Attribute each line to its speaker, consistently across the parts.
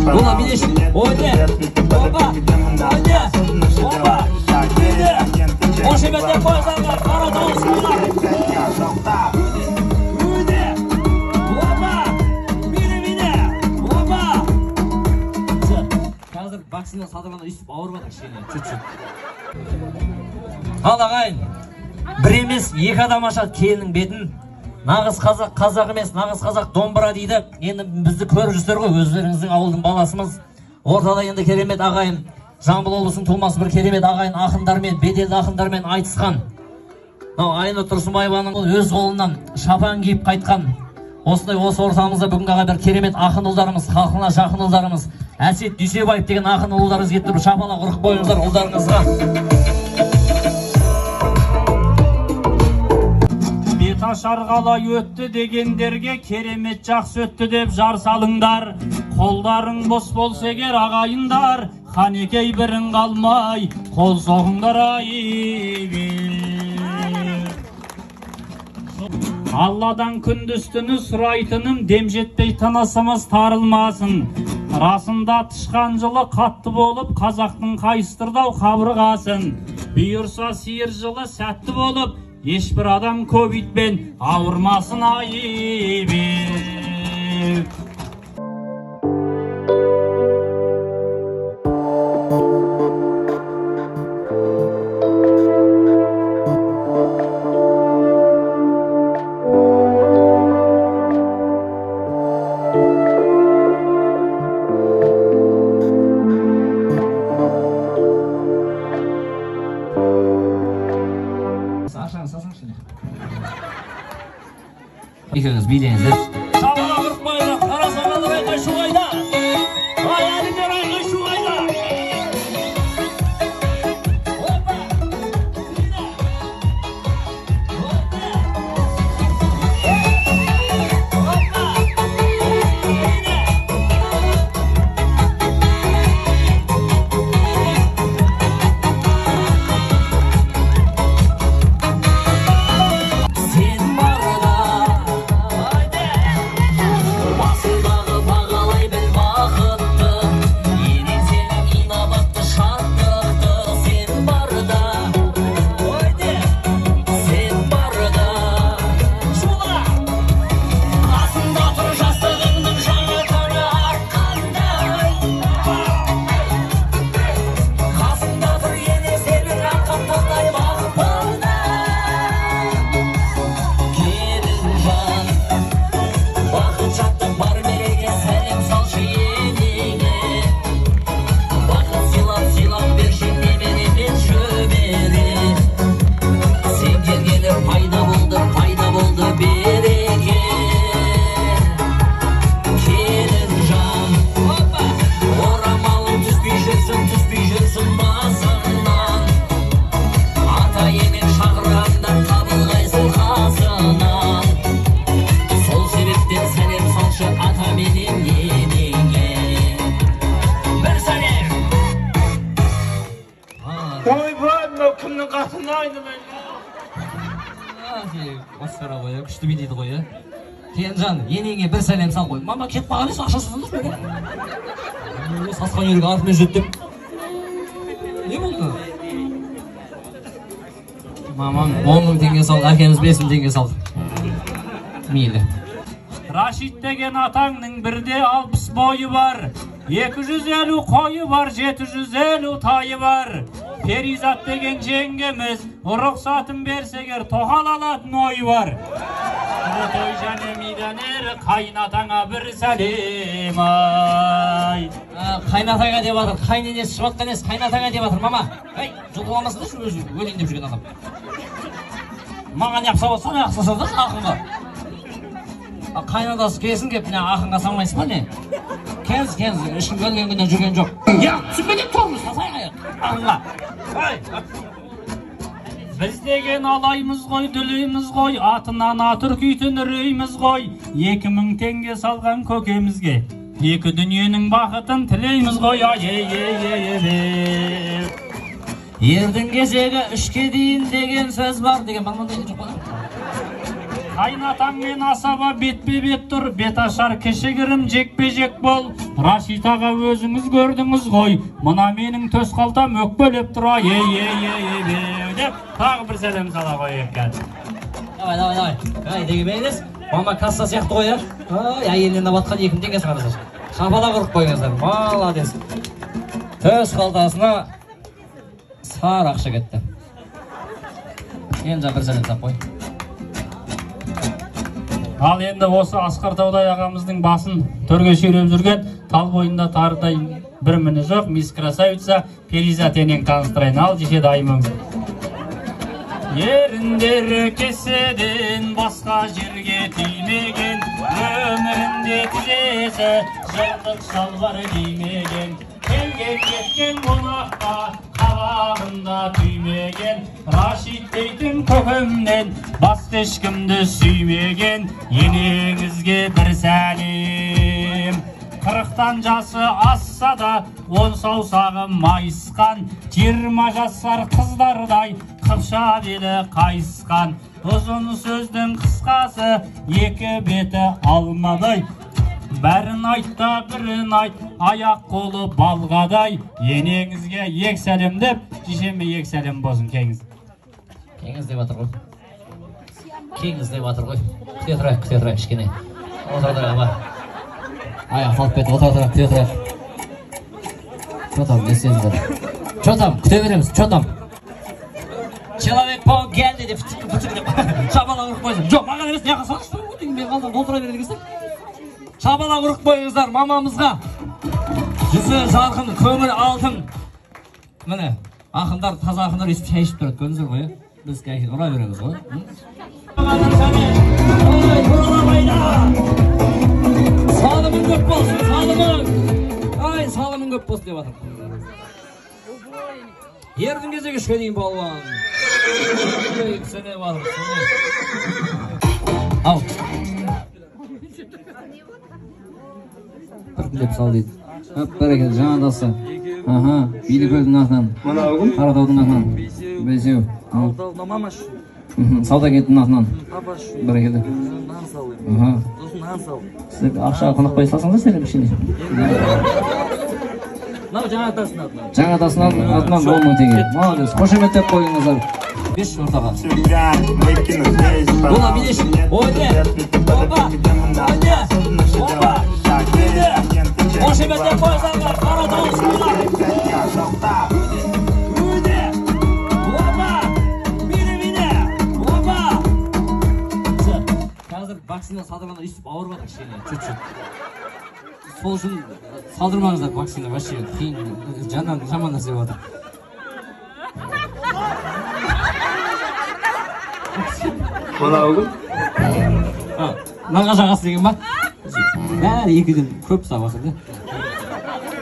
Speaker 1: Ола, билеші. Ойне. Опа. Ойне. Опа. Үйде. Қошеметтеп қойсаңдар, қара дауыс қойыңдар. Үйде. Опа. Биле, биле. Опа. Қазір вакцина салдырғанда өйстіп ауырып жатыр кішкене, чуть-чуть. Ал ағайын, бір емес, екі адам ашады келіннің бетін. Нағыз қазақ, қазақ емес, нағыз қазақ домбыра дейді. Енді бізді көріп жүрсіздер ғой, өздеріңіздің ауылдың баласымыз. Ортада енді керемет ағайын, Жамбыл облысының тумасы бір керемет ағайын ақындармен, беделді ақындармен айтысқан. Мынау Айнұр Тұрсынбаеваның өз қолынан шапан киіп қайтқан. Осындай осы ортамызда бүгінгі аға бір керемет ақын ұлдарымыз, халқына жақын ұлдарымыз, Әсет Дүйсебаев деген ақын ұлдарымыз келіп тұр. Шапалақ ұрып қойыңыздар ұлдарыңызға.
Speaker 2: Беташар қалай өтті дегендерге керемет жақсы өтті деп жар салыңдар. Қолдарың бос болса егер ағайындар, қанекей бірің қалмай қол соғыңдар ай. Алладан күндіз түні сұрайтыным, дем жетпей тынысымыз тарылмасын. Расында тышқан жылы қатты болып, қазақтың қайыстырды-ау қабырғасын. Бұйырса сиыр жылы сәтті болып, ешбір адам ковидпен ауырмасын ай.
Speaker 1: Екеуіңіз билеңіздер. Шапалақ ұрып қойыңдар, қара сақалдар айқай шу қайда? Ай, әлімдер айқай шу қайда? Опа! Опа! Опа! Сен барда, басындағы бағалай біл бақытты, ерең сенің инабатты шаттықты. Сен барда, сен барда, шула! Қасында тұр жастығыңның жаңа таңы атқандай. Қасында тұр ене сенің атқан таңдай бақытыңдай. Келінжан, бақыт шаттық бар мереке, сәлем салшы енеңе. Бақыт сыйлап, сыйлап берші немере мен шөбере. Сен келгелі пайда болды, пайда болды береке. Келінжан, орамалың түспей жүрсін, түспей жүрсін басыңнан. Ата енең шақырғанда қабылғайсың қасынан. Сол себептен сәлем салшы ата менен енеңе. Бір сәлем!
Speaker 2: Ойбай, мынау кімнің қатыны айналайын?
Speaker 1: Масқара ғой, күшті билейді ғой, ә? Келінжан, енеңе бір сәлем сал ғой. Мама кетіп қалған емес, ақшасын салдыршы. Сасқан үйрек артымен жүрді деп. Не болды? Мамам 10 мың теңге салды, әкеміз 5 мың теңге салды. Мейлі.
Speaker 2: Рашид деген атаңның бірде 60 бойы бар, 250 қойы бар, 750 тайы бар. Перизат деген жеңгеміз рұқсатын берсе егер тоқал алатын ойы бар. Той және миллионер қайнатаңа бір сәлем ай.
Speaker 1: Қайнатаңа деп жатыр, қайненесі шығып жатқан емес, қайнатаңа деп жатыр, мама. Ей, жұлқып алмасыңдаршы, өзі өлейін деп жүрген адам. Маған не ұқсап отырсың, ұқсасаңдаршы ақынға. Қайнатасы келсін кеп, мына ақынға салмайсыз ба не? Келіңіз, келіңіз, ешкім өлген күннен жүрген жоқ. Я, түсінбеген тормыз, салсайық аяқ, ақынға.
Speaker 2: Ай, Біз деген алаймыз ғой, дүлейміз ғой, атынан ат үркейтін үрейміз ғой. 2000 теңге салған көкемізге екі дүниенің бақытын тілейміз ғой. Ай, ей, ей, ей, ей, ей.
Speaker 1: Ердің кезегі 3-ке дейін деген сөз бар деген бар ма, деген жоқ па?
Speaker 2: Қайнатаңмен асаба бетпе-бет тұр, бет ашар кішігірім жекпе-жек бол. Рашид аға, өзіңіз көрдіңіз ғой, мына менің төс қалтам өкпелеп тұр, ай, ей, ей, ей, ей, деп тағы бір сәлем сала қояйық қазір.
Speaker 1: Давай, давай, давай. Ай, дегенбеңіз, мама касса сияқты ғой, иә? Ай, әйелінен алып 2000 теңге шығарасыз. Шапалақ ұрып қойыңыздар, молодец. Төс қалтасына сары ақша кетті. Енді бір сәлем сап қой.
Speaker 2: Ал енді осы Асқар Таудай ағамыздың басын төрге сүйреп жүрген, тал бойында тарыдай бір міні жоқ, мисс красавица Перизат енең таныстырайын. Ал жеше дайымым. Еріндері кеседен басқа жерге тимеген, өмірінде тізесі жыртық шалбар кимеген, келген кеткен қонаққа қабағында түймеген, Рашид дейтін көкемнен басқа ешкімді сүймеген, енеңізге бір сәлем. 40-тан жасы асса да, 10 саусағы майысқан, 20 жасар қыздардай қыпша белі қайысқан, ұзын сөздің қысқасы екі беті алмадай, бәрін айт та бірін айт, аяқ қолы балғадай, енеңізге екі сәлем деп, шешеме екі сәлем болсын. Кеңіз.
Speaker 1: Кеңіз деп жатыр ғой. Кеңіз деп жатыр ғой. Күте тұрайық, күте тұрайық кішкене. Отыра тұрайық, аба. Аяқ салып кетті, отыра тұрайық, күте тұрайық. Че там, не істедіңдер? Че там, күте береміз, че там? Человек паук келді деп, фытық, фытық деп. Шапалақ ұрып қойсын. Жоқ, маған емес, мына жаққа салшы. Мен қалдым, отыра береді екенсің. Шапалақ ұрып қойыңыздар мамамызға. Жүзі жарқын, көңіл алтын. Міне, ақындар, таза ақындар өйстіп шай ішіп тұрады, көрдіңіздер ғой, иә? Біз кәйф ұра береміз ғой. Салымың көп болсын, салымың. Ай, салымың көп болсын деп жатыр. Ердің кезегі үшке дейін балуан. Ау. Біртіндеп сал дейді. Өп, бәрекелді, жаңа дасы. Аха, Билікөлдің атынан. Қаратаудың атынан. Бесеу. Саудагердің атынан. Бәрекелді. Аха. Сіздер ақша қонақпай салсаңыздар сендер кішкене.
Speaker 3: Мынау жаңа атасының атынан.
Speaker 1: Жаңа атасының атынан 10 000 теңге. Молодец, қошеметтеп қойыңыздар. 5 ортаға. Бола, билеш. Ойне. Опа. Ойне. Опа. Ойне. Қошеметтеп қойсаңдар, қара дауыс қойыңдар. Ойне. Опа. Биле, биле. Опа. Қазір вакцина салдырғанда өйстіп ауырып жатыр кішкене, чуть-чуть. Сол үшін салдырмаңыздар вакцина, вообще қиын, жаман, жаман нәрсе болып жатыр. Нанға жағасы деген ба? Бәрі екіден көп сабасы да.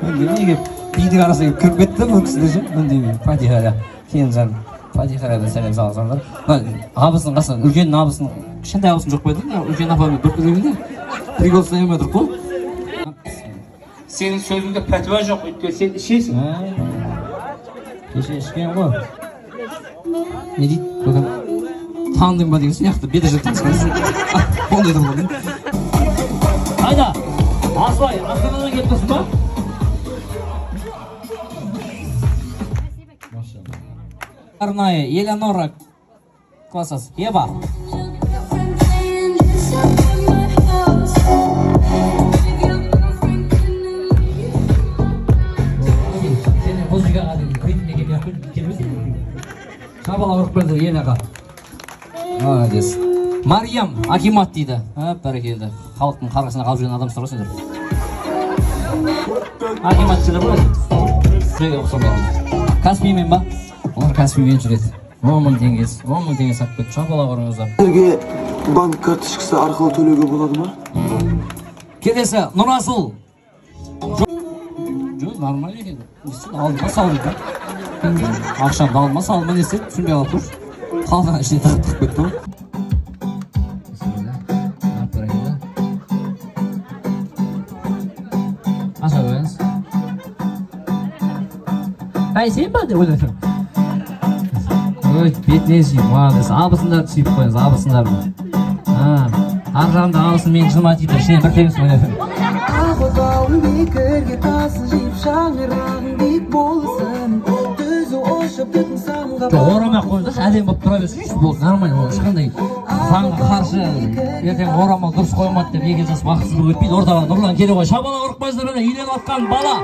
Speaker 1: Неге бидің арасына келіп кіріп кетті бұл кісілер ше? Үндемей. Фатихара, Кенжан, Фатихара бір сәлем салсаңдар. Мына абысының қасынан үлкен абысын, кішкентай абысын жоқ па еді? Мына үлкен апамен бір күрегінде прикол ұстай алмай тұрып қой.
Speaker 3: Сенің сөзіңде пәтуа жоқ, өйткені сен ішесің.
Speaker 1: Кеше ішкен ғой. Не дейді? Көкем? Таныдың ба деген сияқты, беті жыртып тастаған. Ондай да болған. Қайда? Асылай, Астанадан келіп тұрсың ба? Арнайы Элеонора классасы. Ева. Музыкаға деген ритмге келмей-ақ Шабала ұрып келді Енаға. Молодец. Мариям акимат дейді. Әп, бәрекелді. Халықтың қарғысына қалып жүрген адамсыздар ғой сендер. Акимат жүр ғой. Сізге ұқсамаған. Каспиймен ба? Олар Каспиймен жүреді. 10 мың теңгесі, 10 мың теңге сатып кетті. Шапалақ ұрыңыздар.
Speaker 4: Сіздерге банк карточкасы арқылы төлеуге болады ма?
Speaker 1: Келесі Нұрасыл. Жоқ, нормально екен. Не істеді? Алдыма салды да. Ақшамды алдыма салды, не істеді? Түсінбей қалып тұр. Қалған ішіне тығып тығып кетті ғой. Аша қойыңыз. Әй, сен ба деп ойлап тұрмын. Ой, бетінен сүйіп, молодец. Абысындарды сүйіп қойыңыз, абысындарды. Ар жағында абысын менің жыныма тиіп тұр, ішінен бір тебісін ойнап.
Speaker 5: Ақ отауың биік, ірге тасын жиып, шаңырағың биік болсын, түзу ұшып түтін самғап.
Speaker 1: Жоқ, орамай ақ қойыңдаршы, әдемі болып тұра берсінші, болды, нормально. Ол ешқандай заңға қарсы, ертең орамал дұрыс қоймады деп екі жас бақытсыз болып өтпейді. Ортаға Нұрлан келе ғой, шапалақ ұрып қойыңыздар. Міне, үйленіп жатқан бала.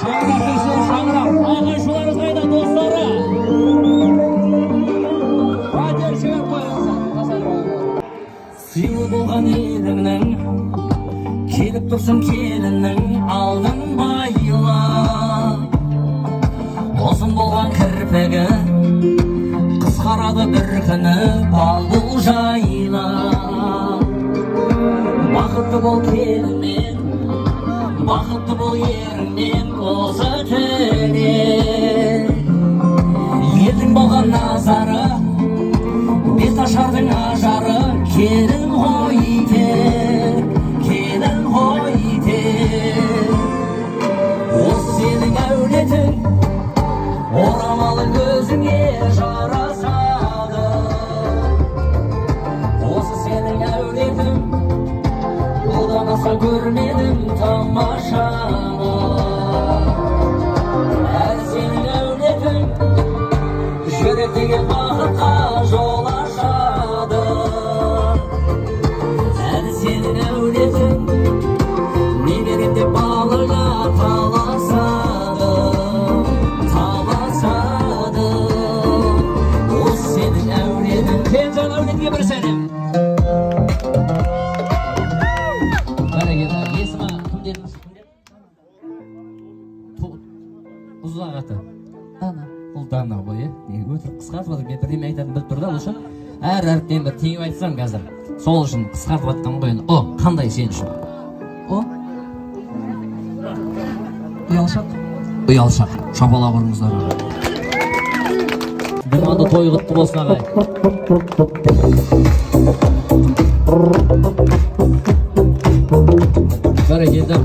Speaker 1: Шаңырақ десе, шаңырақ, айқай шуларыңыз қайда, достары? Пәтер жіберіп қойыңыздар. Сыйлы болған еліңнің, келіп тұрсын келіннің алдын байла. Ұзын болған кірпігі қысқарады бір күні, бал бұл жайла. Бақытты бол келінмен, бақытты бол еріңмен, осы тілек. Елдің болған назары, бет ашардың ажары келін ғой тек, келін ғой тек. Осы сенің әулетің, орамалың өзіңе жарасады. Осы сенің әулетің, бұдан аса көрмедім тамашаны. Әлі сенің әулетің жүрек деген бақытқа жол ашады. Әлі сенің әулетің немерем деп балыңа таласады, таласады. Осы сенің әулетің. Кенжан әулетке бір сәлем. Бәрекелді. Есімі кім дедіңіз, кім деді? Ұзақ аты.
Speaker 5: Дана.
Speaker 1: Ұлдана ғой, иә? Неге өтірік қысқартып жатыр? Мен бірдеме айтатынын біліп тұр да, ол үшін әр әріптен бір теңеп айтсам қазір, сол үшін қысқартып жатқан ғой енді. О қандай сен үшін?
Speaker 5: О, ұялшақ.
Speaker 1: Ұялшақ. Шапалақ ұрыңыздар. Думанды той құтты болсын, ағай. Бәрекелді.